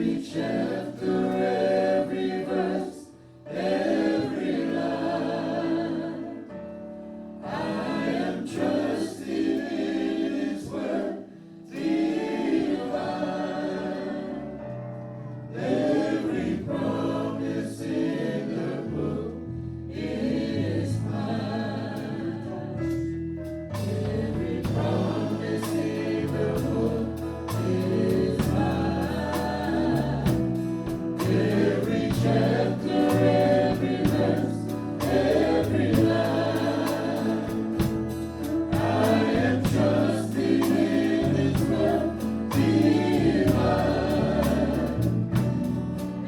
Every chapter, every verse, every line. I am trusting in His word divine. Every promise in the book is mine. Every promise in the book is mine. Every chapter, every verse, every line. I am trusting in His word divine.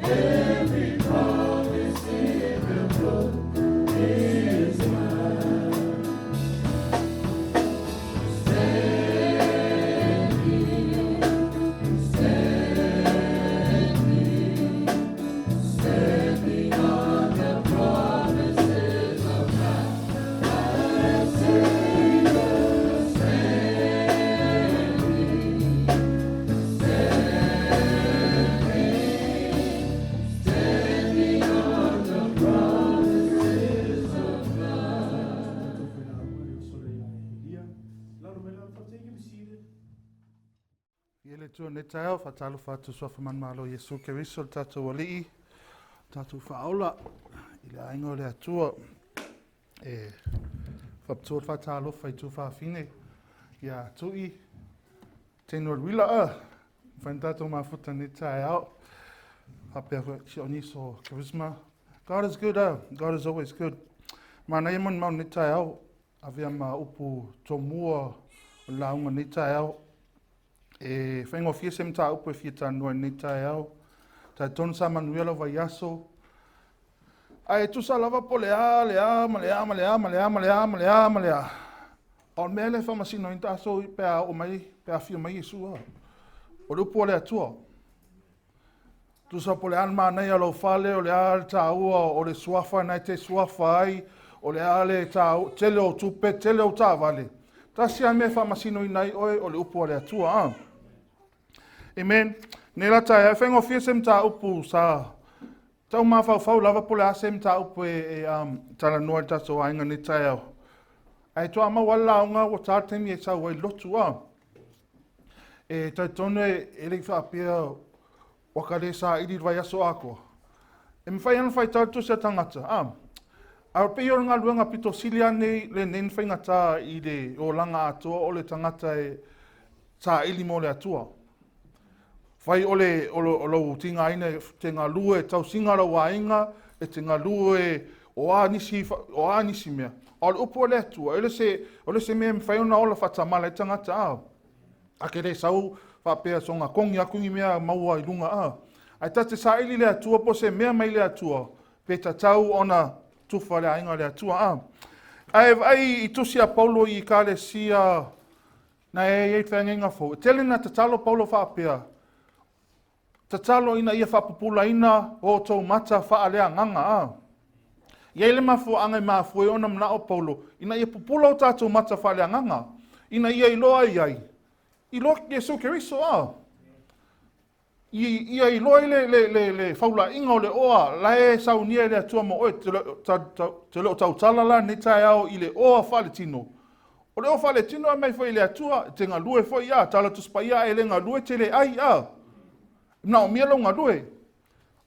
Every promise in the book is mine. Standing, standing, standing on the promises of God, my Savior. Standing, standing, standing on the promises of God. Ia le Atua nei taeao, faatalofa atu suafa manumalo Iesu Keriso le tatou Alii, tatou faaola i le aiga o le Atua. E faapitoa le faatalofa i tuafafine ia Tui Teno Luila a whai tatou mafuta nei taeao. Faapea foi si o niso charisma. God is good, God is always good. Manaia molimau nei taeao, avea ma upu tomua o le lauga nei taeao. E faigofie se mataupu e fia talanoa i lenei taeao. Talitonu sa manuia lau vaiaso. Ae tusa lava po o le a, le a, ma le a, ma le a, ma le a, ma le a, ma le a, ma le a. A o le mea lea e faamasino ai tatou pe a oo mai, pe a afio mai Iesu. O le upu a le Atua. Tusa po o le a le manaia o lou fale, o le a le taua o le suafa na e te suafa ai, o le a le taua, tele o tupe, tele o taavale. Tasi lava le mea e faamasinoina ai oe, o le upu a le Atua. Amen. Nei la taeao, e faigofie se mataupu sa tau mafaufau lava po o le a se mataupu e talanoa i le tatou aiga nei taeao. Ae toa maua le lauga ua ta le taimi e sau ai lotu a. E talitonu e le i faapea ua ka le saili i le vaiaso atoa. E mafai ona faitau le tusi a tagata, a. A o pei o le galuega pito sili lava nei lenei na faigata i le olaga atoa o le tagata e saili mo le Atua. Fai o le o, o lou tigaina e te galue tausiga lou aiga, e te galue o a nisi, o a nisi mea. A o le upu a le Atua, e le se, o le se mea e mafai ona ola faatamala ai tagata, a. A ke le sau faapea soga kogi aku ni mea maua i luga, a. Ae ta te saili le Atua po se mea mai le Atua, pe tatau ona tufa le aiga o le Atua, a. Ae vaai i tusi a Paulo i Ekalesia na e i ai feagaiga fou. E tele na tatalo Paulo faapea, tatalo ina ia faapupulaina o outou mata faaleagaga, a. I ai le mafuaaga e mafua ai ona manao Paulo ina ia pupula o tatou mata faaleagaga, ina ia iloa ai ai, iloa Iesu Keriso, a. Ia iloa ai le faulaiga o le oa la e saunia e le Atua mo oe. Te le o tautala la nei taeao i le oa faaletino. O le oa faaletino e mai foi i le Atua, te galue foi a, tala Tusi Paia e le galue te le ai a. Manaomia lou galue.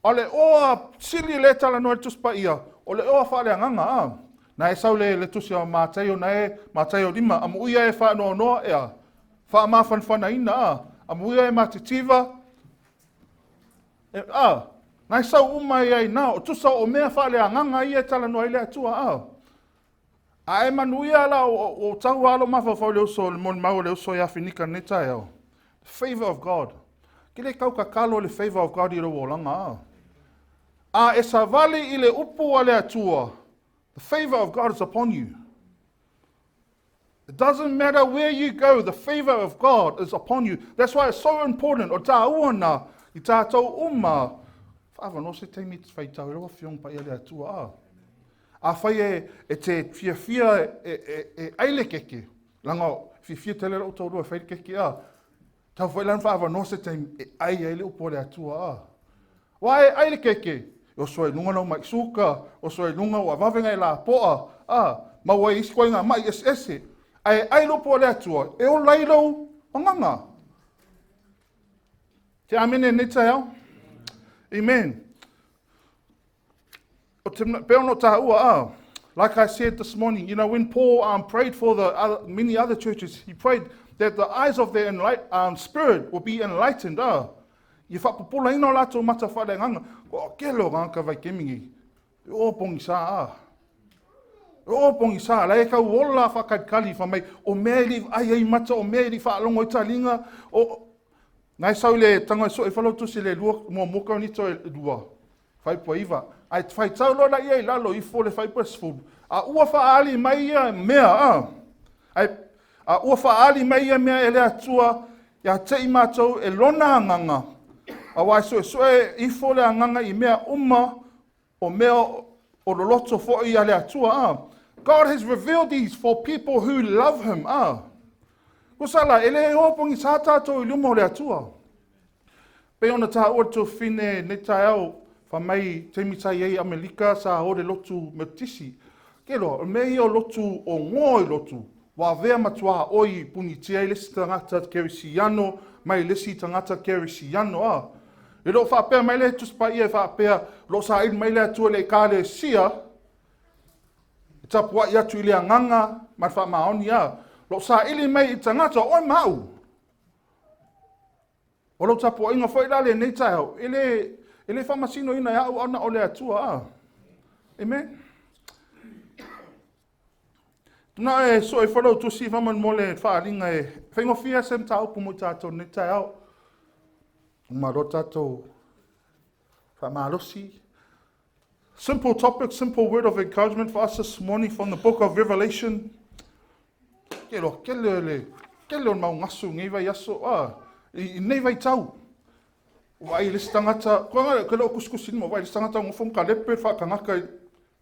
A o le oa sili le talanoa i le Tusi Paia, o le oa faaleagaga a. Na e sau le tusi o Mataio na e Mataio 5, amuia e faanoanoa ea, faamafanafanaina a, amuia e matitiva, e, a, na e sau uma ai ai na, o tusa o mea faaleagaga ia e talanoa ai le Atua a. A e manuia la o tau alo mafaufau le uso, le molimau o le uso ia Finika nei taeao. The favor of God. Ke le kau kakalo le favor of God i lou olaga a. A e savali i le upu a le Atua, the favor of God is upon you. It doesn't matter where you go, the favor of God is upon you. That's why it's so important. O tāua na, i tātou uma, whaawano se taimi te whaitau e rawa whiong pa ia le Atua a. A whai e te whiawhia e aile keke, langa whiawhia te lera o tōrua whai keke a. Tau foi la ona faaavanoa se taimi e ai ai le upu a le Atua. A. Aua e ai le keke, e oso ai i luga lau mai suka, oso ai i luga ua vave ona e lapoa, a, maua ai isi ituaiga mai eseese. Ae ai le upu a le Atua, e ola ai lou agaga. Te amene i lenei taeao. Amen. O te pei ona taua, a, like I said this morning, when Paul prayed for the other, many other churches, he prayed that the eyes of their spirit will be enlightened. Ah, ia faapupulaina o latou mata faaleagaga. Ko kele o gagata vaitaimi nei. E o pogisa a. E o pogisa, la e tau ola faakalikali fa mai, o mea e le i vaai ai mata, o mea e le i faalogo ai taliga, o na e sau i le tago e sue ifo lau tusi le lua muamua Korinito e lua, fuaiupu e iva. Ae faitau loa laia i lalo ifo le fuaiupu e 10, a ua faaali mai ia mea, a, ae, a ua faaali mai ia mea e le Atua ia te i matou e lona agaga, aua e suesue ifo le agaga i mea uma o mea o loloto foi a le Atua. A. God has revealed these for people who love him. A. Tusa la, e le o pogisa tatou i luma o le Atua. Pei ona taua le tuafafine nei taeao, fai mai taimi sa i ai i Amerika sa o le lotu Metotisi. Ke loa, o le mea ia o lotu o goa i lotu, ua avea ma tuaoi i punitia ai le isi tagata kerisiano mai le isi tagata kerisiano. A. E le o faapea mai le Tusi Paia e faapea o lo o saili mai le Atua i le Ekalesia e tapuai atu i le agaga ma le faamaoni. A. O lo o saili mai i tagata o oe ma au. O lau tapuaiga foi la lenei taeao, e le faamasinoina e au ana o le Atua. A. Amen. Na e sue ifo lau tusi faamolemole faaaliga e faigofie se mataupu mo i tatou nei taeao. Malo tatou faamalosi. Simple topic, simple word of encouragement for us this morning from the book of Revelation. Ke loa, kele le, kele o le mau gasu nei vaiaso, a, i nei vaitau. Ua ai le isi tagata, koe nga, ke leo kusikusi nima, ua ai le isi tagata ngofo ma ka lepe whaakangaka i,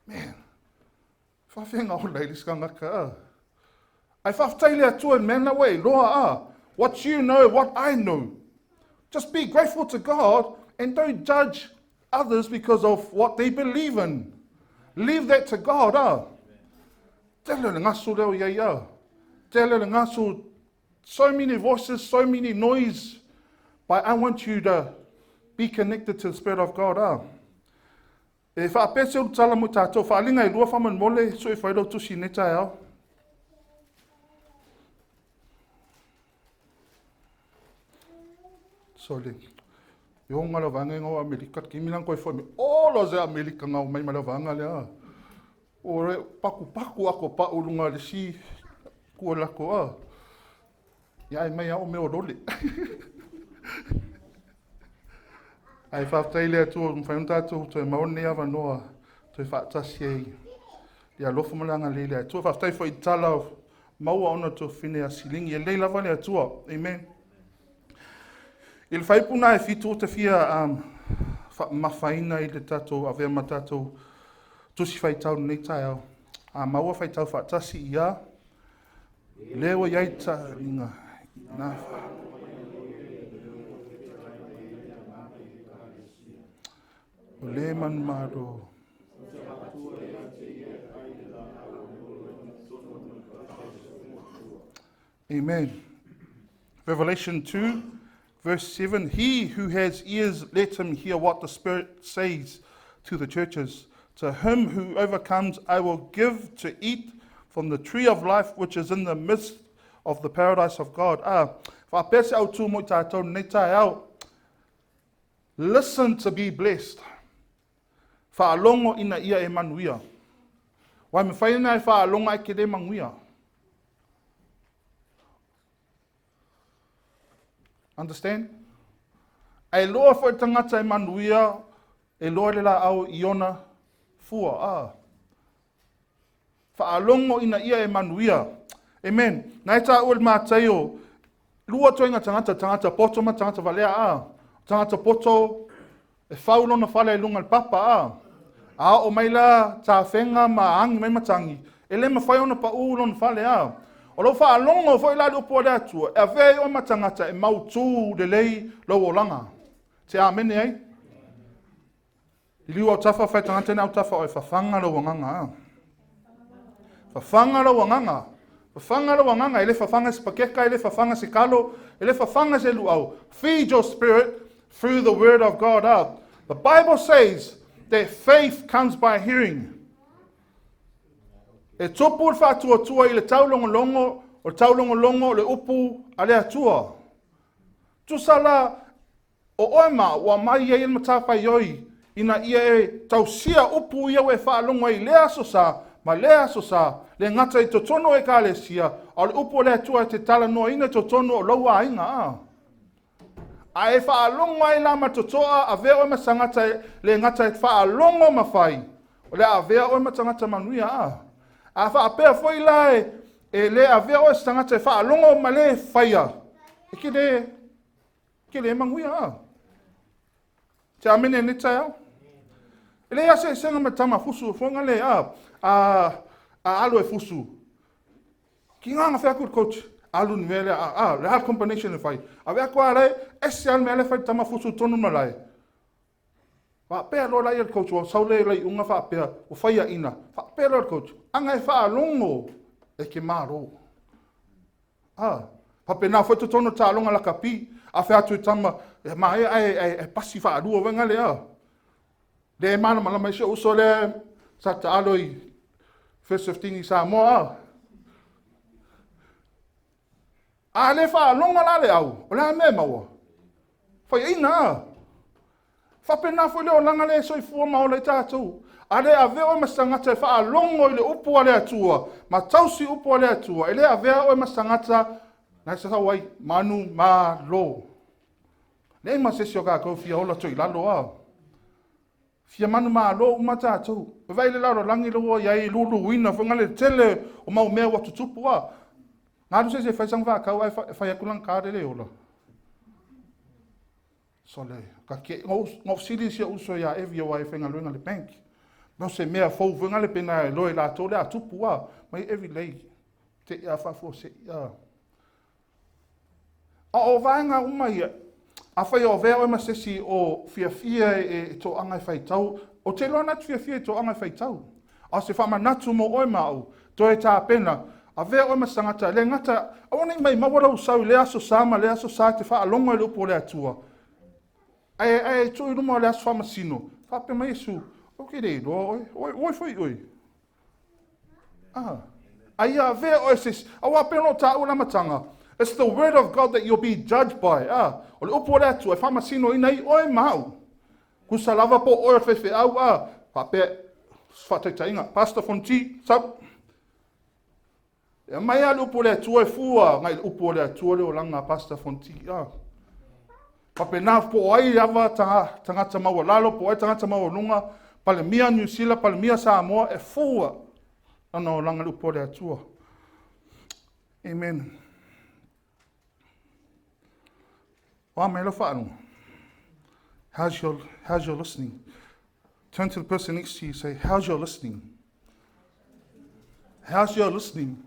man, faafeaga ola i le isi tagata, a. Ai faafetai le Atua i le mea na ua e iloa, a. What you know, what I know. Just be grateful to God and don't judge others because of what they believe in. Leave that to God, a. Tele o le gasu lea o i ai, a. Tele o le gasu, so many voices, so many noise, but I want you to be connected to the Spirit of God, a. E faapea se ulu tala mo i tatou, faaaliga e lua faamolemole, sue ifo ai lau tusi i lenei taeao. Sorry. Yo nga le vaega nga o Amerika, ke milang koe foi me olo ze Amerika nga o mai ma le vaega lea. O re paku paku ako pa ulunga le si kua lako a. Ia ai mai a o mea o lole. Ae faafetai le Atua ua mafai ona tatou toe maua lenei avanoa toe faatasi ai le alofa ma le agalelei i le Atua. Faafetai foi i tala maua ona tuafafine ia Siligi. E lelei lava le Atua. Amen. I le fuaiupu na e 7 ou te fia faamamafaina i le tatou avea ma tatou tusi faitau lenei taeao. A maua faitau faatasi ia lea ua i ai taaliga na. O le manumalo. Amen. Revelation 2, verse 7. He who has ears, let him hear what the Spirit says to the churches. To him who overcomes, I will give to eat from the tree of life, which is in the midst of the paradise of God. Ah, faapea se autū mo i tatou nei taeao. Listen to be blessed. Faalogo ina ia e manuia. Wai mawhai na e faalogo ai ke le manuia. Understand? Ai loa foi tagata e manuia, e loa le laau i ona fua. Ah. Faalogo ina ia e manuia. Amen. Na e taua le Mataio, lua ituaiga tagata, tagata poto ma tagata valea a. Tagata poto e fau lona fale i luga le papa a. A oo mai la tafega ma agi mai matagi, e le mafai ona pau lona fale a. O lou faalogo foi la i le upu a le Atua, e avea ai oe ma tagata e mautū lelei lou olaga. Te amene ai? Liliu autafa fai tagata ina autafa oe, fafaga lou agaga. A. Fafaga lou agaga. Fafaga lou agaga. E le fafaga se pakeka, e le fafaga se kalo, e le fafaga se luau. Feed your spirit through the word of God. Ah. The Bible says that faith comes by hearing. E tupu le faatuatua i le taulogologo, o le taulogologo o le upu a le Atua. Tusa la, o oe ma au, ua aumai ai le matafaioi ina ia e tausia upu ia ua e faalogo ai i lea aso sa ma lea aso sa, le gata i totonu o Ekalesia, a o le upu a le Atua e te talanoaina i totonu o lou aiga. A. A e faalogo ai la ma totoa, avea oe ma tagata e le gata e faalogo ma fai, o le a avea oe ma tagata manuia. A. A faapea foi la e, e le avea oe se tagata e faalogo ma le faia, e ke le, ke le manuia. A. Te amene nei taeao. E leai lava se eseesega ma tama fusu foga le a, a, a alu e fusu. Ki ngā fai aku le coach, alu ni mea lea, a, a, le a combination e fai. Ave aku a lae, ese a le mea lea fai tama fusu tonu ma lae. Faapea loa la ia le coach, ua sau le laiuga faapea, ua faiaina. Faapea loa le coach, aga e faalogo e ke malo. A, faapena foi totonu o taaloga lakapi, a fai atu i tama, e maea ae, ae, ae pasi faalua vaega lea. Le e malamalama i si ou uso lea sa taalo i First 15 i Samoa. A, a le faalogo la le au, o le a mea e maua? Faiaina a. Faapena foi le olaga lea e soifua ma ola ai tatou. A le avea oe ma se tagata e faalogo i le upu a le Atua, ma tausi upu a le Atua, e le avea oe ma se tagata na e sau ai, manu malo. Leai ma se isi o tatou fia ola toi lalo a. Fia manu malo uma tatou. E vaai i le lalolagi lea ua i ai luluina foi le tele o mau mea ua tutupu a. Galu se isi e fai sana faatau ae fai atu lana card e le ola. Sole, ka ke, na ou fesili i si ou uso ia Evi aua e faigaluega i le bank. No se mea fou foi ngale pena e loe latou le a tupu a. Mai Evi lei, te i a faafuasei a. A o vaega uma ia, afai o avea oe ma se isi o fiafia e, e toaga e faitau, o te iloa na te fiafia i toaga e faitau. A o se faamanatu mo oe ma au, toe tapena, avea oe ma se tagata, le gata, aua ne i maimau lou sau i lea aso sa ma lea aso sa e te faalogo ai le upu o le Atua, ae, ae tuu i luma o le aso faamasino, faapea mai Iesu, ou te le iloa oe, oe, oe foi oe. Ah. A ia avea oe se isi, aua pei ona ou taua i le amataga, it's the word of God that you'll be judged by. Ah, o le upu o le Atua e faamasinoina ai oe ma au. Tusa lava po o oe o le faifeau, a, faapea, faataitaiga, Pastor Fonti, sau. E aumai lava le upu o le Atua e fua agai i le upu o le Atua le olaga a Pastor Fonti. A. Faapena po o ai lava tagata maualalo, po o ai tagata maualuga, Palemia Niu Sila, Palemia Samoa, e fua lona olaga i le upu o le Atua. Amen. O a mai lau faalogo? How's your, how's your listening? Turn to the person next to you and say, how's your listening? How's your listening?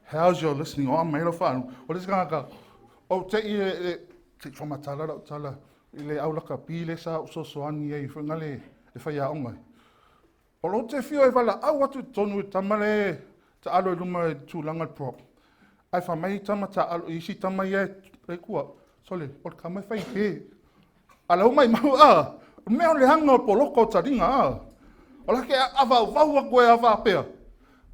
How's your listening? O a mai lau faalogo? O le isi tagata, o te i e, e, te i whamatala lau tala, i le au lakapi le sa ou sosoani ai, whainga le, le whaiaonga ai. O lou te fio e valaau atu i totonu i tama le taalo i luma i tulaga le prop. Ae fai mai tama taalo i isi tama ia e kua, sole, o le tama e fai pe. A lau mai mau, a, o mea o le anga o poloko o talinga, a. O la ke a vauvau aku e a faapea.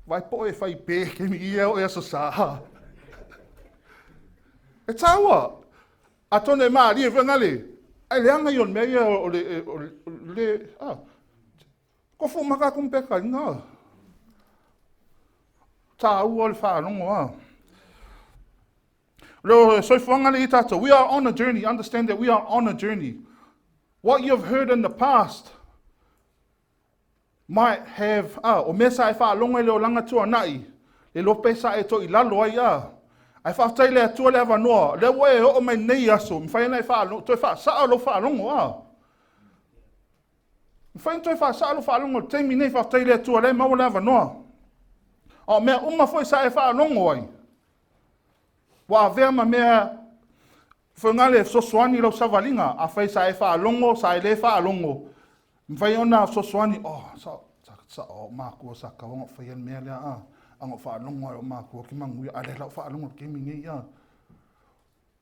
Vai po e fai pe, ke mi ia o e aso sa. E tāua, Atonu e mārie foi ngale, ai leaga ia o le mea ia o le, o le, o le, a, kofu maka aku ma peka inga. Tāua o le faalogo a. Le o soifuaga le i tātou, we are on a journey, understand that we are on a journey. What you've heard in the past, might have, a, o mea sa e faalogo ai le olaga tuanai, le lope sa e toilalo ai, a. Ae faafetai i le Atua le avanoa, lea ua e oo mai nei aso, mafai ona e faalogo, toe faasao lou faalogo, a. Mafai ona toe faasao lou faalogo i le taimi nei, faafetai i le Atua o lea e maua le avanoa. A o mea uma foi sa e faalogo ai, ua avea ma mea foi le fesoasoani i lau savaliga. Afai sa e faalogo, sa e le faalogo, mafai ona fesoasoani, oh, sa, sa, sa, oh, makua sa tau ona faia le mea lea, a, ana ou faalogo ai o makua ou te manuia, a lea la ou faalogo i le taimi nei, a.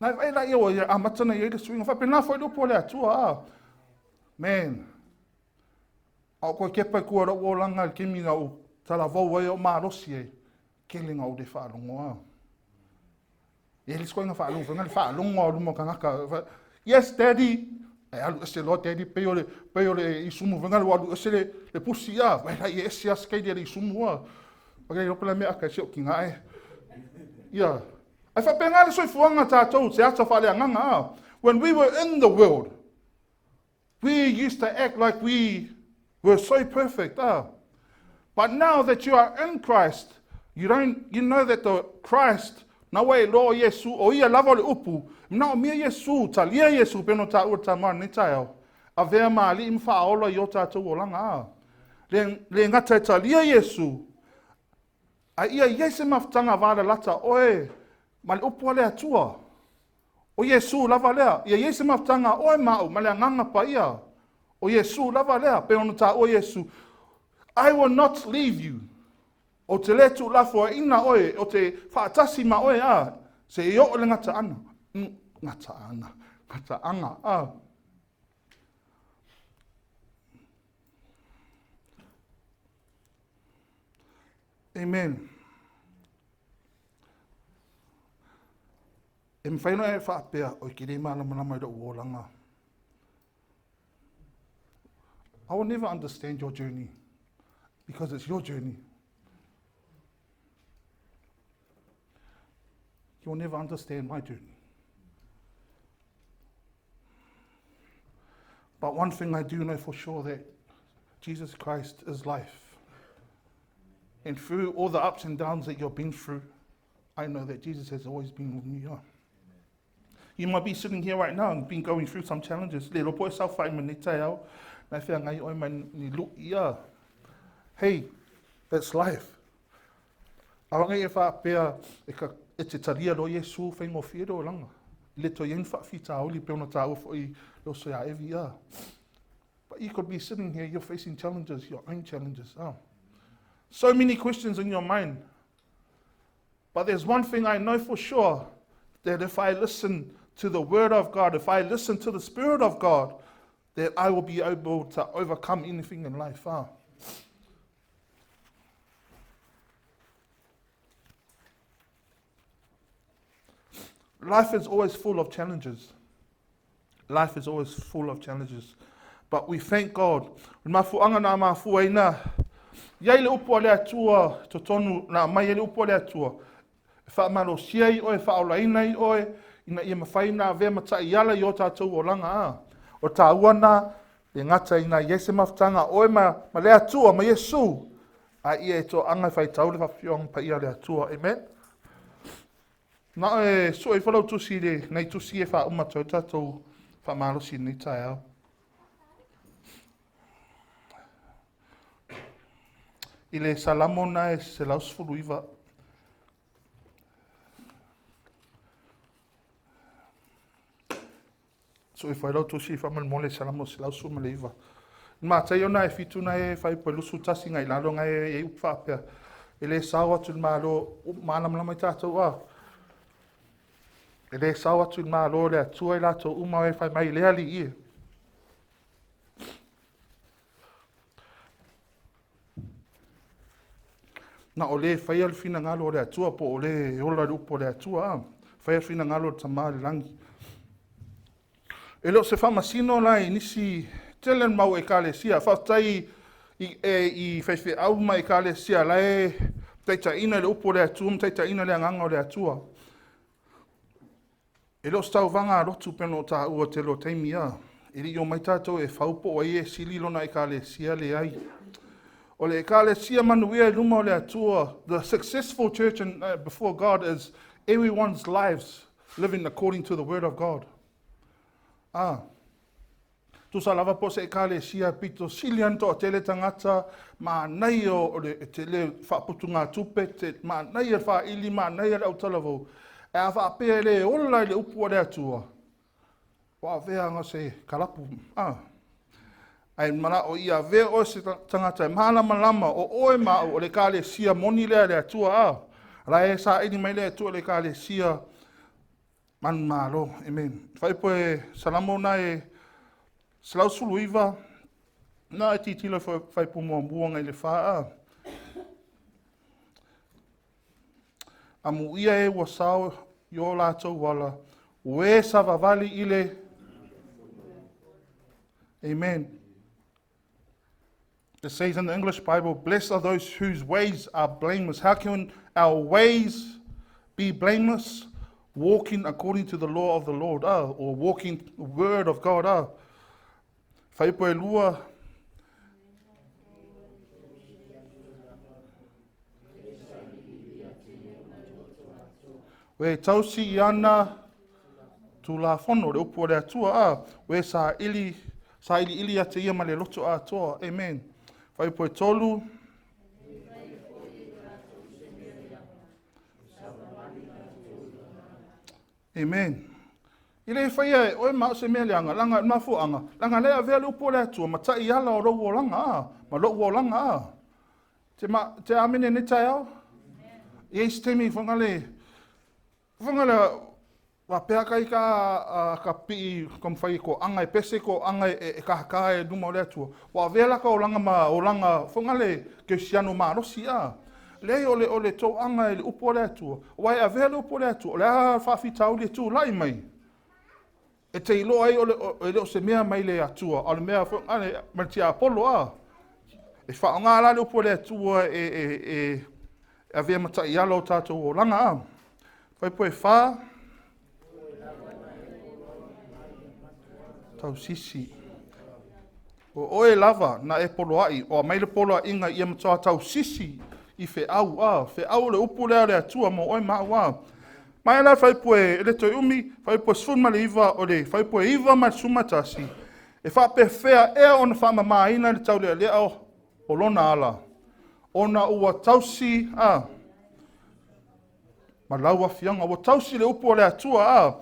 Na e vaai laia ua amata ona i ai le suiga. Faapena foi le upu a le Atua, a. Man, a ou toe tepa i tua i lou olaga i le taimi na ou talavou ai o malosi ai, tele na ou le faalogo a. E le isi koina faalogo, foi le faalogo a luma o tagata. Yes, daddy. E alu ese loa daddy, pei o le, pei o le isumu, foi ua alu ese le, le pusi a. Vai lai e ese a skeili le isumu a. Vai lai opela mea aka e se o kinga e. Ia. Ai faapena le soifuaga tatou se ata faaleagaga a. When we were in the world, we used to act like we were so perfect. Ah. But now that you are in Christ, you don't you know that the Christ na wa e loa Iesu o ia lava o le upu, na o mia Iesu, talia Iesu peno ta ua ta ma nei taeao. Avea ma ali'i ma faaola i o tatou olaga a. Le, le gata e talia Iesu, A ia i ai se mafutaga valalata oe ma le upu a le Atua, o Iesu lava lea. Ia i ai se mafutaga a oe ma au ma le Agaga Paia, o Iesu lava lea, pei ona taua Iesu, I will not leave you. Ou te le tuulafoaiina oe, ou te faatasi ma oe a, se i oo i le gataana, gataana, gataaga, a. Amen. E mafai ona e faapea, oi ke le malamalama i lou olaga. I will never understand your journey because it's your journey. You will never understand my journey. But one thing I do know for sure that Jesus Christ is life. And through all the ups and downs that you've been through, I know that Jesus has always been with me. You might be sitting here right now and been going through some challenges. Le lopo e saofai ma nei taeao, na e whea oe mai ni lu ia. Hey, that's life. Aoga e faapea e ka e te talia loa Iesu faigofie le olaga. E le toe i ai ni faafitauli pei ona taua foi i le oso ia Evi a. But you could be sitting here, you're facing challenges, your own challenges. Oh. So many questions in your mind. But there's one thing I know for sure that if I listen to the Word of God, if I listen to the Spirit of God, that I will be able to overcome anything in life. Ah. Life is always full of challenges. Life is always full of challenges. But we thank God. O le mafuaaga na mafua ai na i ai le upu a le Atua totonu, na aumai ai le upu a le Atua, e faamalosia ai oe, e faaolaina ai oe, ina ia mafai ona avea ma taiala i o tatou olaga. A. O taua na, le gata ina i ai se mafutaga a oe ma, ma le Atua, ma Iesu, a ia e toaga e faitau le faafioga paia a le Atua. Amen. Na e sue ifo lau tusi i le, nei tusi e faauma atu ai tatou faamalosi i lenei taeao. I le Salamo na e 119. Sue ifo ai lau tusi faamolemole Salamo 119. Mataio na e fitu na e fai po lusu tasi ngai lalo ngai e i upu faapea. E le sao atu le Malo, malamalama i tatou a. E le sao atu le Malo le Atua i latou uma e fai mai le alii e. Na o le faia le finagalo o le Atua po o le e ola le upu o le Atua a. Faia le finagalo o le Tama i le lagi. E le o se faamasino la i nisi tele le mau ekalesia. Faafetai i, e, i faifeau ma ekalesia la e taitaiina le upu o le Atua ma taitaiina le agaga o le Atua. E le o se tauvaga a lotu pei ona ou taua i le tele o taimi a. E le i omai tatou e fau po o ai e sili lona ekalesia, leai. O le ekalesia manuia i luma o le Atua, the successful church in, before God is everyone's lives living according to the word of God. Ah. Tusa lava po o se Ekalesia pito sili ana toatele tagata, manaia o le tele faaputugatupe, te, manaia le faili, manaia le autalavou. Ae a faapea e le ola i le upu a le Atua, ua avea na se kalapu. Ah. Ae manao ia avea oe se tagata e malamalama o oe ma au o le Ekalesia moni lea a le Atua. Ah. La e saili mai le Atua i le Ekalesia manumalo. Amen. Fuaiupu e Salamo na e 119 na e titilo fuaiupu muamua ngai le fa a. Amuia e ua sao i o latou ala, ua e savavali i le. Amen. It says in the English Bible, "Blessed are those whose ways are blameless." How can our ways be blameless? Walking according to the law of the Lord, or walking the word of God. Fuaiupu e lua. Ue tausi i ana tulafono, le upu o le Atua, a. Ue saili, sailiili ia te ia ma le loto atoa. Amen. Fuaiupu e tolu. Amen. E le faia e oe ma au se mea leaga, leaga mafuaaga, leaga le avea le upu o le Atua ma taiala o lou olaga a, ma lou olaga a. Te, ma, te amene nei taeao? E i se taimi whanga le, whanga le, wa pea kai ka, a, ka pii ka mwhai ko anga e pese ko anga e, e kahaka e luma o le Atua. Wa avea la ka olaga ma olaga whanga le keusiano malosi a. Leai o le, o le tou aga i le upu o le Atua. Aua e avea le upu o le Atua, o le a faafitauli e tulai mai. E te iloa ai o le, o, e le o se mea mai le Atua, a o le mea foi, a le, mai le tiapolo a. E faaaoga la le upu o le Atua e, e, e, e avea ma taiala o tatou olaga a. Fuaiupu e fa. Tausisi. O oe lava na e poloai, o aumai le poloaiga ia matua tausisi i feau, a, feau o le upu lea o le Atua mo oe ma au, a. Mai la fuaiupu e le toe umi, fuaiupu e 19, o le fuaiupu e 9 ma le 11, e faapefea ea ona faamamaina le taulealea o lona ala, ona ua tausi, a, ma lau afioga, ua tausi le upu o le Atua, a.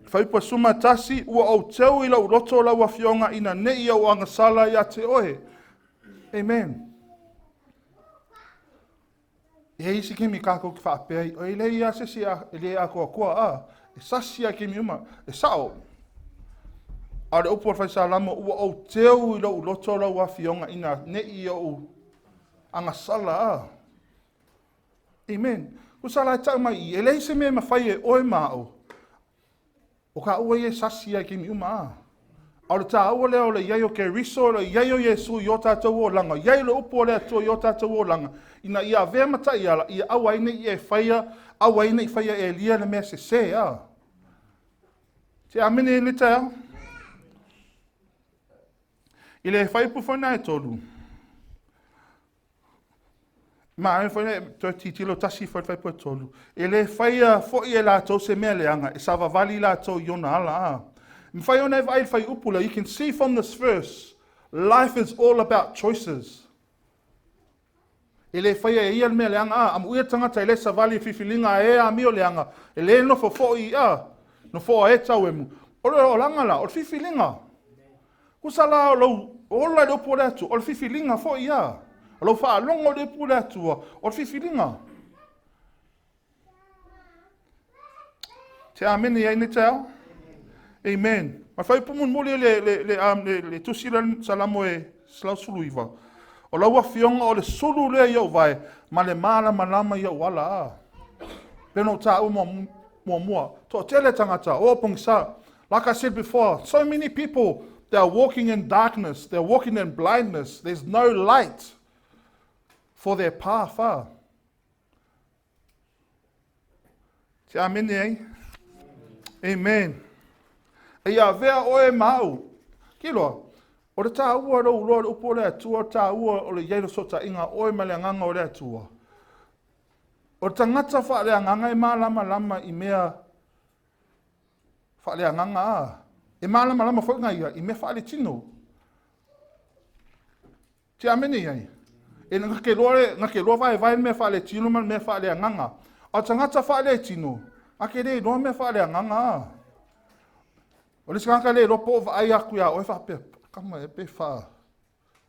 Fuaiupu e 11, ua ou teu i lou loto lau afioga ina ne i ou agasala ia te oe. Amen. E i ai isi taimi kākou te faapea ai, e leai lava se isi e le atoatoa, a, e sasi lava i taimi uma, e sao. A o le upu a le Fai Salamo, ua ou teu i lou loto lau afioga ina ne i ou agasala, a. Amen. Tusa la e tau mai i, e leai se mea e mafai e oe ma au. O kāua ia e sasi ai taimi uma a. A o le tāua lea o le i ai o Keriso, o le i ai o Iesu i o tātou olaga, i ai le upu o le Atua i o tātou olaga, ina ia avea ma taiala, ia aua ai ne i e faia, aua ai ne i faia e Elia le mea sesē a. Te amene i le taeao? I le fuaiupu foi na e tolu, Ma e foi le toe titilo tasi foi le fuaiupu e tolu. E le faia foi e latou se mea leaga, e savavali latou i ona ala a. Mafai ona e vaai i le fuaiupu lea. You can see from this verse, life is all about choices. E le faia e ia le mea leaga a. Amuia le tagata e le savali i filifiliga a e amio leaga, e le nofo foi a, nofoa e tauemu. O le olaga la, o le filifiliga. Tusa la o lou ola i le upu o le Atua, o le filifiliga foi ia. O lou faalogo i le upu o le Atua, o le filifiliga. Te amene i ai nei taeao? Amen. Ma fuaiupu mulimuli le, le, le, um, le, le tusi le Salamo e 119. O lau afioga o le sulu lea i ou vae, ma le malamalama i ou ala. A. Pe ona ou tāua muamua. Toatele tagata, o pogisa. Like I said before, so many people, they are walking in darkness, they're walking in blindness. There's no light for their path. Ah. Te amene ai? Amen. E ia avea oe ma au. Kiloa, o le tāua lou loa le upu o le Atua, o le tāua o le iai le fesootaiga oe ma le agaga o le Atua. O le tagata faaleagaga e malamalama i mea faaleagaga a. E malamalama foi nga ia i mea faaletino. Te amene i ai. E na ke loa le, na ke loa vae vae mea whaaletino ma mea whaaleanganga. A tangata whaaletino, a ke le loa mea whaaleanganga a. O le sanga le loa po vaai aku ia oe whaapea, kama e pe wha.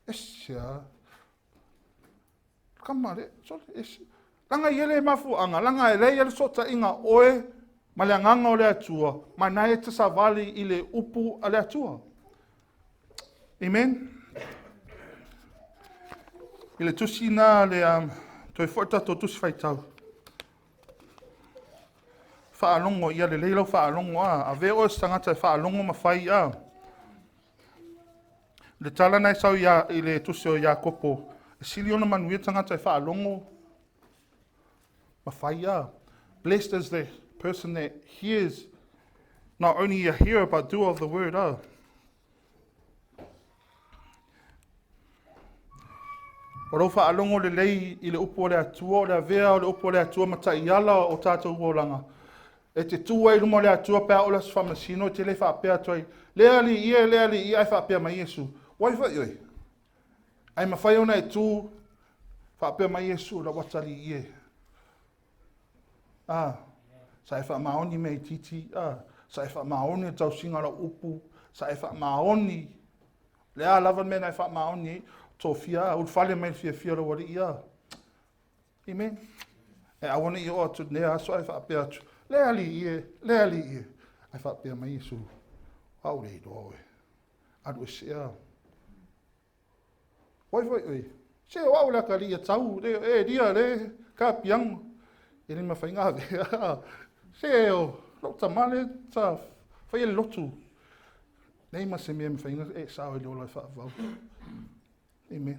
Ese a. Kama le, sole, ese. Langa i ele mafuanga, langa e lei ele sota inga oe, ma le anganga o le atua, ma nae e te savali i le upu a le atua. Amen. I le tusi nā le um, toe fo'i tatou tusi faitau. Faalogo ia lelei lau faalogo a. Ave oe se tagata e faalogo ma fai a. Le tala na e sau ia, i le tusi o Iakopo, e sili ona manuia tagata e faalogo ma fai a. Blessed is the person that hears, not only a hearer but doer of the word a. O lou faalogo lelei i le upu o le Atua, o le avea o le upu o le Atua ma taiala o tatou olaga. E te tu ai i luma o le Atua pe a oo le aso faamasino, e te le faapea atu ai, Le Alii e, le Alii e, ae faapea mai Iesu, Ua ifo i oe? Ae mafai ona e tu, faapea mai Iesu, Lau atalii e. A, sa e faamaoni mea itiiti, a, sa e faamaoni le tausiga o lau upu, sa e faamaoni, le a lava le mea na e faamaoni ai, tofia, a, ulufale mai le fiafia o lau alii, a. Amen. E aua ne i oo atu lenei aso ae faapea atu, le alii e, le alii e. Ae faapea mai Iesu, au le iloa oe. Alu ese, a. Wai foi oe. Se o au le akalii a tau, le e lia le ka pianga. E le mawhai ngā ve. Se o lou tama le sa whai le lotu. Nei ma se mea mawhai ngā e sao i le ola e whaavau. Amen.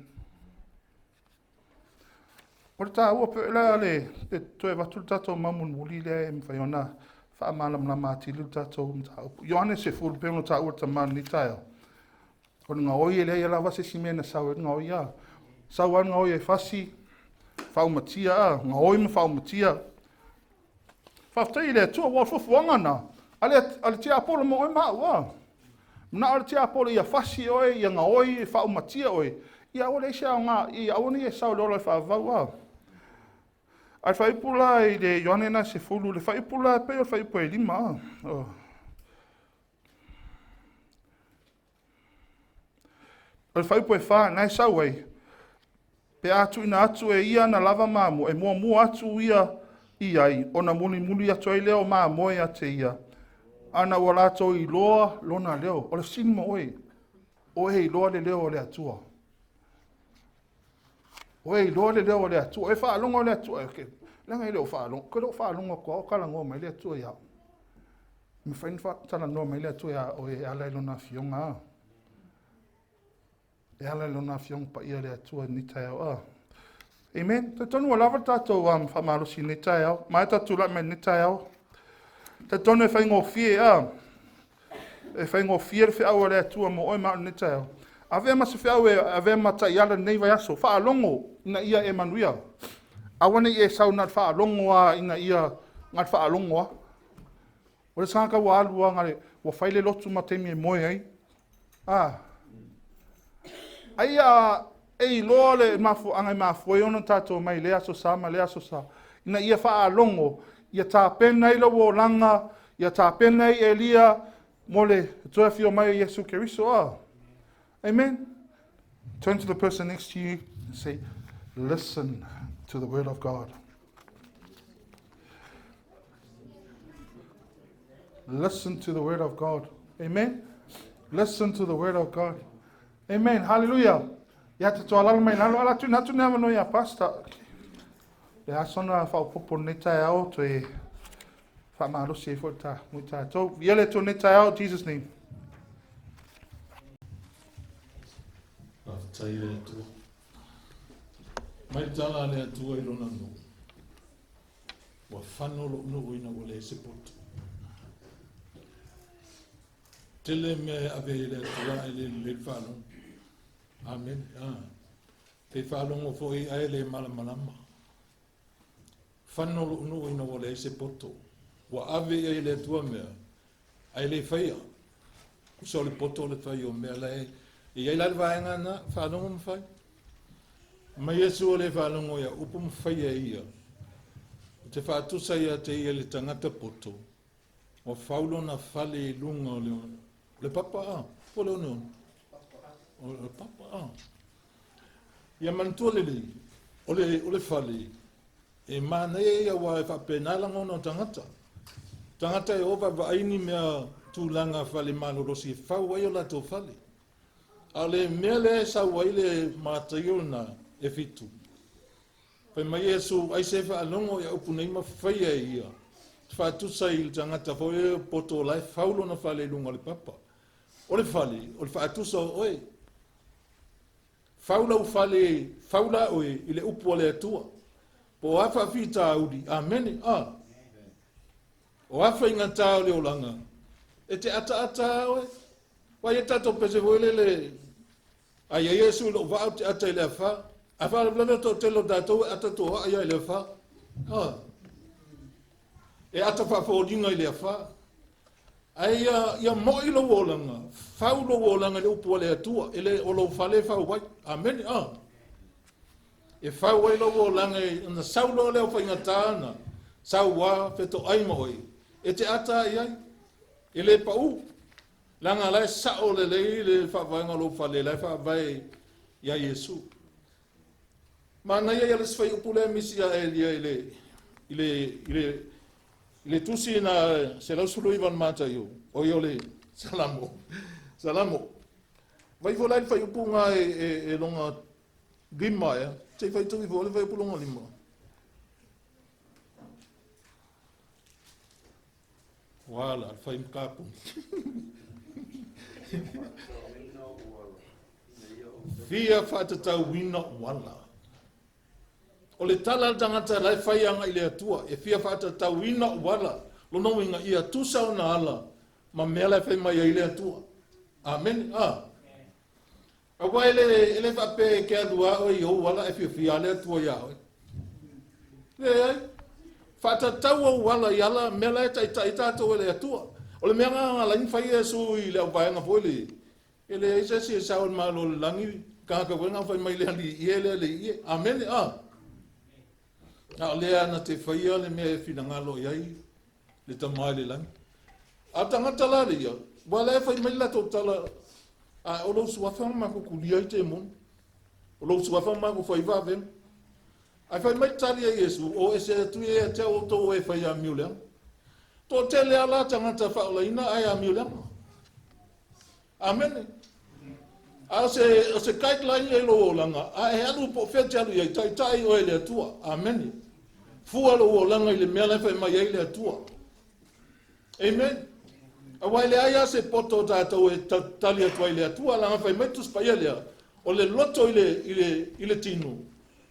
O le tāua pe la le te toe avatu le tātou mamulimuli lea e mawhai ona whaamalamalama atili le tātou mataupu. Ioane 10 pe ona tāua tama ni taeao. O le gaoi e leai lava se isi mea na sau ai le gaoi a. Sau lava le gaoi e fasi, faaumatia a, gaoi ma faaumatia. Faafetai i le Atua, ua o le fuafuaga na a le, a le tiapolo mo oe ma au a. Manao le tiapolo ia fasi oe, ia gaoi, faaumatia oe, ia aua leai se aoga, ia aua ne i e sau i le ola e faavavau a. A le faaiupu la i le Ioane na 10, le faaiupu la e pei o le faaiupu e 5 a. Oh. O le fuaiupu e 4, na e sau ai, pe a tuuina atu e ia ana lava mamoe, e muamua atu ia i ai, ona mulimuli atu ai lea o mamoe ia te ia, ana ua latou iloa lona leo. O le fesili mo oe, o e iloa le leo o le Atua? O e iloa le leo o le Atua? E faalogo le Atua? Okay. Leaga e le o faalogo, ke le o faalogo atu o talanoa mai le Atua ia. Mafai ona faatalanoa mai le Atua ia oe e ala i lona afioga a. E ala i lona afioga paia le Atua i lenei taeao a. Amen. Talitonu ua lava le tatou um, faamalosi i lenei taeao. Ma e tatou tulai mai i lenei taeao. Talitonu e faigofie a. E faigofie le feau a le Atua mo oe ma au i lenei taeao. Avea ma se feau e avea ma taiala lenei vaiaso. Faalogo ina ia e manuia. Aua ne i e sau na le faalogo a ina ia na le faalogo a. O le tagata ua alu lava le, ua fai le lotu ma taimi e moe ai. A. Ai a e iloa le mafuaaga e mafua ai ona tatou mai lea aso sa ma lea aso sa, ina ia faalogo, ia tapena ai lou olaga, ia tapena ai Elia mo le toe afio mai o Iesu Keriso. A. Amen. Turn to the person next to you and say, listen to the word of God. Listen to the word of God. Amen. Listen to the word of God. Amen. Hallelujah. Ia te toa lalo mai lalo, ala tuna atu nea mano ia pastor. Le aso na whaopopo nei taeao, toe whaamalosi ai foi ta, mui tātou. Ia le tō nei taeao, Jesus name. Faafetai i le Atua. Mai tala a le Atua i lona nuu. Ua fano lou nuu ina ua leai se poto. Tele mea e ave ai le Atua ae le lelei le faalogo. Amene. Ah. Te faalogo foi ae le malamalama. Fano lou nuu ina ua leai se poto. Ua ave i ai le Atua mea, ae le faia. Kusa o le poto o le fai o mea la e i ai la le vaega na faalogo ma fai. Mai Iesu o le faalogo ia upu ma faia e ia, o te faatusa ia te ia le tagata poto, ua fau lona fale i luga o le, o le papa a, po o le oneone? O le papa a. Ia manatua lelei, o le, o le fale, e manaia ia aua e faapena lagona o tagata. Tagata e o vaavaai ni mea tulaga fale malolosi e fau ai o latou fale. A o le mea lea e sau ai le Mataio lena e fitu, fai mai Iesu, Aisea e faalogo i a upu nei ma faia e ia, te faatusa i le tagata foi lea poto o la e fau lona fale i luga o le papa. O le fale, o le faatusa o oe. Fau lau fale, fau la oe i le upu a le Atua. Po o a faafitauli, amene, a. O a faigata o le olaga, e te ataata lava oe. Ua i ai tatou pese foi lele, a i ai Iesu i lou vaa ou te ata i le afa. A faalavelave o toatele o tatou e ata toa'a ia i le afa. A. E ata faafoliga i le afa. Ae ia, ia mo'i lou olaga, fau lou olaga i le upu a le Atua, e le o lou fale e fau ai. Amene. A. E fau ai lou olaga i, ona sau loa lea o faigata na, sau a, fetoai ma oe, e te ata ai ai. E le pau. Leaga la e sa'o lelei le faavaega o lou fale, la e faavae iā Iesu. Manaia ia le isi fuaiupu lea misi ia Elia i le, i le, i le, i le tusi na 119 o le Mataio, o ia o le Salamo. Salamo. Vai foi la i le fuaiupu nga e, e, e longa lima ea. Se i faitau ifo le fuaiupu longa lima. Wala, le fai kapuni. Fia faatatauina uala. O le tala a le tagata la e fai agai i le Atua, e fia faatatauina uala, lona uiga ia tusa ona ala ma mea la e fai mai ai le Atua. Amene. A. Aua e le, e le faapea e te alu a oe i ou ala e fiafia le Atua iā oe. Leai. Faatatau ou ala i ala mea la e taitai tatou e le Atua. O le mea na ala ai na fai Iesu i le auvaega foi le, e leai se isi e sao i le Malo o le lagi, tagata foi na fai mai le alii ie le alii ie. Amene, a. A o lea na te faia le mea e finagalo i ai le Tama i le lagi. A tagata la le ia, ua la e fai mai le latou tala, a o lou suafa na matou tulia ai temoni. O lou suafa na matou fai vavega. Ae fai mai le tali a Iesu, o ese atu ia ia te au outou o e fai amio leaga. Toatele a la tagata faaolaina ae amio leaga. Amene. A o se, o se guideline ia i lou olaga, a e alu po o fea e te alu i ai, taitai oe e le Atua. Amene. Fua lou olaga i le mea la e fai mai ai le Atua. Amen. Aua e leai lava se poto o tatou e tali atu ai i le Atua, leaga fai mai le Tusi Paia lea, o le loto i le, i le, i le tino,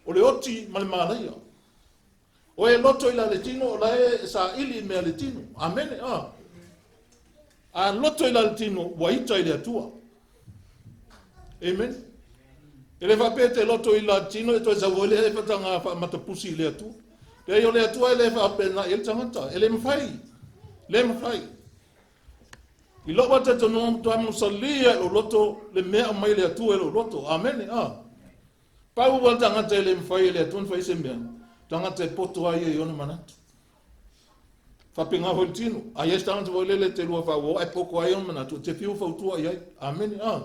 o le oti ma le malaia. O e loto i la le tino, o la e saili i mea le tino. Amene. A. A loto i la le tino, ua ita i le Atua. Amen. E le faapea te loto i la tino e toe sau foi lea e fatanga faamatapusi i le Atua. Leai, o le Atua e le faapena i ai le tagata. E le mafai. Le mafai. I lou lava talitonuga matua musalia i lou loto le mea aumai e le Atua i lou loto. Amene. A. Pau lava le tagata e le mafai e le Atua ona fai se mea, tagata e poto ai ia i ona manatu. Faapena foi le tino. A i ai se tagata foi lele e te lua faauo ae poto ai ona manatu, e te fiu fautua i ai. Amene. A.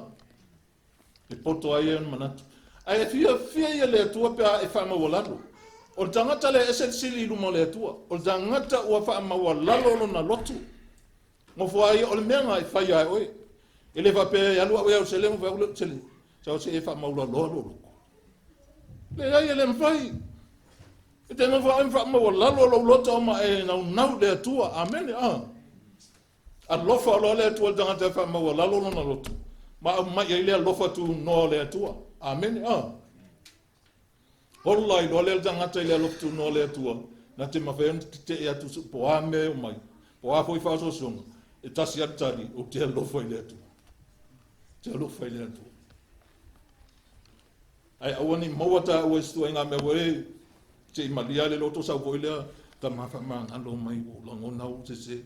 E poto ai ona manatu. Ae e fiafia ia le Atua pe a e faamaualalo. O le tagata lea e ese le sili i luma o le Atua. O le tagata ua faamaualalo lona loto. Nofo ai, o le mea na e fai a e oe. E le faapea e alu au e au sele, nofo au sele. Sau se e faamaualaloa lou loto. Leai, e le mafai. E te nofo ai ma faamaualalo lou loto ma e naunau i le Atua. Amene. Ah. Alofa loa le Atua i le tagata e faamaualalo lona loto, ma aumai ai le alofa tunoa o le Atua. Amene. Ah. Ola ai loa lea le tagata i le alofa tunoa o le Atua, na te mafai ona tetee atu po o a mea e omai, po o a foi faaosoosoga, e tasi lava le tali, ou te alofa i le Atua. Ou te alofa i le Atua. Ae aua ne i maua taua i se ituaiga mea foi e se i malia le loto sau foi lea tama faamagalo mai ua ou lagona ua ou sese.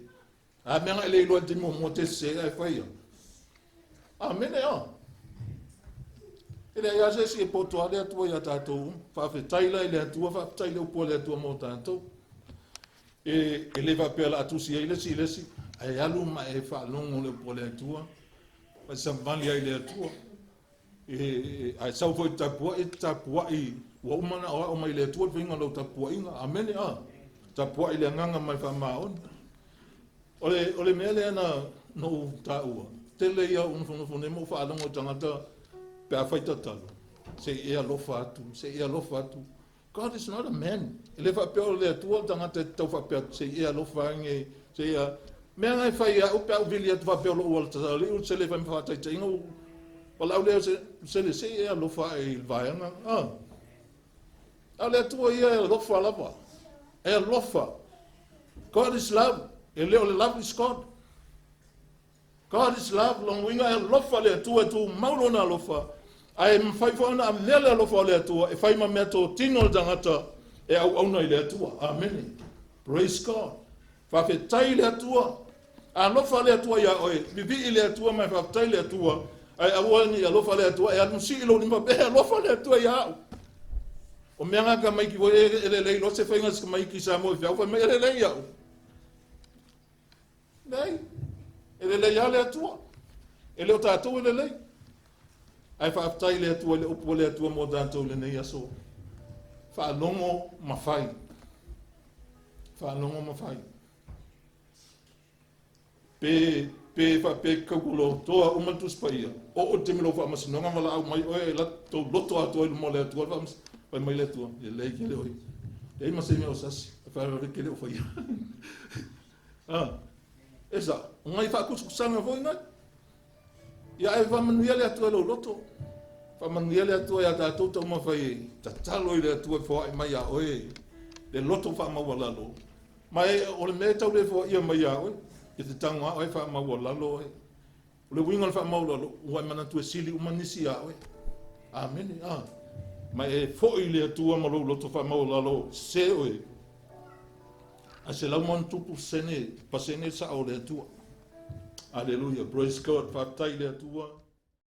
A mea na e le iloa i le taimi muamua te sese ae fai ia. Amene a. E leai lava se isi e poto lava le Atua iā tatou uma. Faafetai la i le Atua, faafetai i le upu a le Atua mo tatou. E, e le faapea o le a tusi ai le isi i le isi, ae alu ma e faalogo i le upu a le Atua, ma e savali ai i le Atua. E, e, ae sau foi i le tapuai, e te tapuai, ua uma ona aoao mai e le Atua le faiga o lau tapuaiga. Amene, a. Tapuai i le agaga ma le faamaoni. O le, o le mea lea na, na ou taua, tele ia ou nofonofo nei ma ou faalogo i tagata pe a fai tatalo, se i e alofa atu, se i e alofa atu. God is not a man. E le faapea o le Atua le tagata e tau faapea atu, se i e alofa ane, se i a... Mea na e fai e au pe a ou vili atu faapea o lou alatasaliu, se le fai ma faataitaiga, ou valaau lea, se, se le, se i e alofa ae i le vaega. Ah. A o le Atua ia e alofa lava. E alofa. God is love. E le o le love is God. God is love, lona uiga e alofa le Atua, e tumau lona alofa, ae mafai foi ona avea le alofa o le Atua e fai ma mea totino le tagata e auauna i le Atua. Amene. Praise God. Faafetai i le Atua. Alofa le Atua iā oe, vivii le Atua ma e faafetai le Atua, ae aua ne i alofa le Atua e alu sii lou lima faapea, e alofa le Atua ia au. O mea na tamaiti foi e lelei loa se faiga a se tamaiti Samoa i feau fai mai e lelei au. Leai, e lelei lava le Atua. E le o tatou e lelei. Ae faafetai i le Atua i le upu a le Atua mo tatou i lenei aso. Faalogo ma fai. Faalogo ma fai. Pe, pe faapea e tautulotoa uma le Tusi Paia, oo i le taimi o lou faamasinoga valaau mai oe e tou loto atoa i luma o le Atua le faamas, fai mai le Atua, lelei tele oe. Leai ma se mea o sasi, e faalavelave e te le o faia. Ah, e sao, o nai faakusakusaga foi nai. Ia ae faamanuia le Atua i lou loto. Faamanuia le Atua iā tatou taumafai e tatalo i le Atua e foai mai iā oe le loto faamaualalo. Ma e, o le mea e tau le foaia mai iā oe, e te tago lava oe faamaualalo oe. O le uiga o le faamaualalo, ua e manatu e sili uma nisi iā oe. Amene. A. Ma e foi i le Atua ma lou loto faamaualalo, sese oe. Ae 100+ sene, pasene le sao o le Atua. Aleluia. Praise God. Faafetai i le Atua.